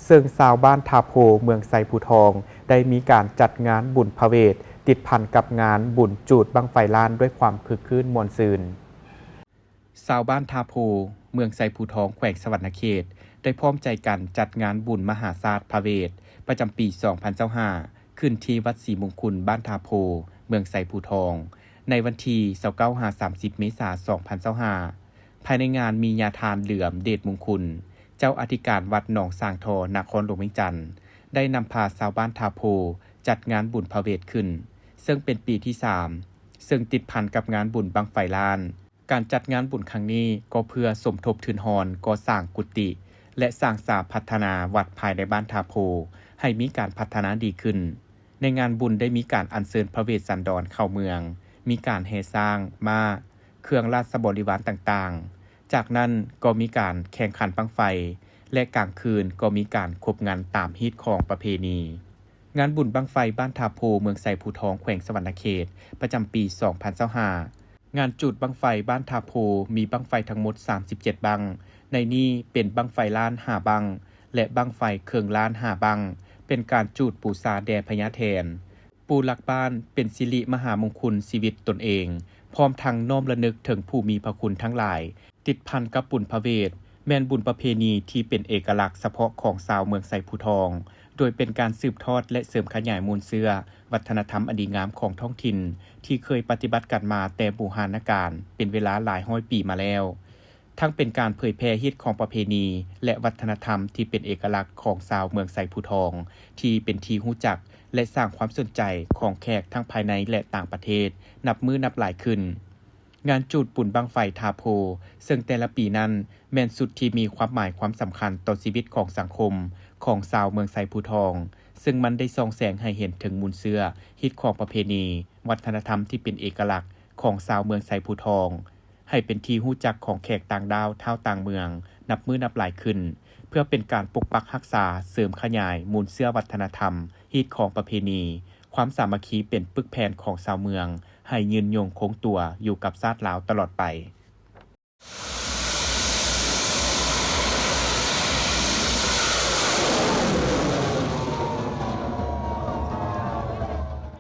ເຊິ່ງຊາວບ້ານທ່າໂພ ເມືອງໄຊພູທອງ ໄດ້ມີການຈັດງານບຸນພະເວດ ຕິດພັນກັບງານບຸນຈູດບັ້ງໄຟລ້ານດ້ວຍຄວາມຄຶກຄື້ນມ່ວນຊື່ນ. ຊາວບ້ານທ່າໂພ ເມືອງໄຊພູທອງ ແຂວງສະຫວັນນະເຂດ ໄດ້ພ້ອມໃຈກັນຈັດງານບຸນມະຫາຊາດພະເວດ ປະຈຳປີສອງພັນຊາວຫ້າ ຂຶ້ນທີ່ວັດສີມຸງຄຸນ ບ້ານທ່າໂພ ເມືອງໄຊພູທອງ ໃນວັນທີຊາວເກົ້າ ຫາ ສາມສິບ ເມສາ ສອງພັນຊາວຫ້າ. ພາຍໃນງານມີຍາທ່ານ ເຫຼືອມເດດມຸງຄຸນ ເຈົ້າອະທິການວັດໜອງສາງທໍ ນະຄອນຫຼວງວຽງຈັນ ໄດ້ນຳພາຊາວບ້ານທ່າໂພຈັດງານບຸນພະເວດຂຶ້ນ, ເຊິ່ງເປັນປີທີສາມ ເຊິ່ງຕິດພັນກັບງານບຸນບັ້ງໄຟລ້ານ. ການຈັດງານບຸນຄັ້ງນີ້ກໍເພື່ອສົມທົບທຶນຮອນກໍ່ສ້າງກຸຕິ ແລະ ສ້າງສາພັດທະນາວັດພາຍໃນບ້ານທ່າໂພ ໃຫ້ມີການພັດທະນາດີຂຶ້ນ. ໃນງານບຸນໄດ້ມີການອັນເຊີນພະເວດສັນດອນເຂົ້າເມືອງ, ມີການແຫ່ຊ້າງ, ມ້າ, ເຄື່ອງລາຊະບໍລິວານຕ່າງໆ. ຈາກນັ້ນກໍມີການແຂ່ງຂັນບັ້ງໄຟ ແລະ ກາງຄືນກໍມີການຄົບງັນຕາມຮີດຄອງປະເພນີ. ງານບຸນບັ້ງໄຟບ້ານທ່າໂພ ເມືອງໄຊພູທອງ ແຂວງສະຫວັນນະເຂດ ປະຈຳປີສອງພັນຊາວຫ້າ. ງານຈູດບັ້ງໄຟບ້ານທ່າໂພ ມີບັ້ງໄຟທັງໝົດສາມສິບເຈັດບັ້ງ, ໃນນີ້ເປັນບັ້ງໄຟລ້ານຫ້າບັ້ງ ແລະ ບັ້ງໄຟເຄິ່ງລ້ານຫ້າບັ້ງ, ເປັນການຈູດບູຊາແດ່ພະຍາແຖນ ປູ່ຫຼັກບ້ານ ເປັນສິລິມະຫາມຸງຄຸນຊີວິດຕົນເອງ, ພ້ອມທັງນ້ອມລະນຶກເຖິງຜູ້ມີພະຄຸນທັງຫຼາຍ. ຕິດພັນກັບບຸນພະເວດ ແມ່ນບຸນປະເພນີທີ່ເປັນເອກະລັກສະເພາະຂອງຊາວເມືອງໄຊພູທອງ, ໂດຍເປັນການສືບທອດ ແລະ ເສີມຂະຫຍາຍມູນເຊື້ອວັດທະນະທຳອັນດີງາມຂອງທ້ອງຖິ່ນ ທີ່ເຄີຍປະຕິບັດກັນມາແຕ່ບູຮານະການເປັນເວລາຫຼາຍຮ້ອຍປີມາແລ້ວ. ທັງເປັນການເຜີຍແຜ່ຮີດຄອງປະເພນີ ແລະ ວັດທະນະທຳທີ່ເປັນເອກະລັກຂອງຊາວເມືອງໄຊພູທອງ ທີ່ເປັນທີ່ຮູ້ຈັກ ແລະ ສ້າງຄວາມສົນໃຈຂອງແຂກທັງພາຍໃນ ແລະ ຕ່າງປະເທດ ນັບມື້ນັບຫຼາຍຂຶ້ນ. ງານຈູດບຸນບັ້ງໄຟທ່າໂພ ເຊິ່ງແຕ່ລະປີນັ້ນແມ່ນຊຸດທີ່ມີຄວາມໝາຍຄວາມສຳຄັນຕໍ່ຊີວິດຂອງສັງຄົມຂອງຊາວເມືອງໄຊພູທອງ, ເຊິ່ງມັນໄດ້ສ່ອງແສງໃຫ້ເຫັນເຖິງມູນເຊື້ອຮີດຄອງປະເພນີ ວັດທະນະທຳທີ່ເປັນເອກະລັກຂອງຊາວເມືອງໄຊພູທອງ, ໃຫ້ເປັນທີ່ຮູ້ຈັກຂອງແຂກຕ່າງດ້າວຊາວຕ່າງເມືອງນັບມື້ນັບຫຼາຍຂຶ້ນ, ເພື່ອເປັນການປົກປັກຮັກສາ, ເສີມຂະຫຍາຍມູນເຊື້ອວັດທະນະທຳ, ຮີດຄອງປະເພນີ, ຄວາມສາມັກຄີເປັນປຶກແຜ່ນຂອງຊາວເມືອງ ໃຫ້ຍືນຍົງຄົງຕົວຢູ່ກັບຊາດລາວຕະຫຼອດໄປ.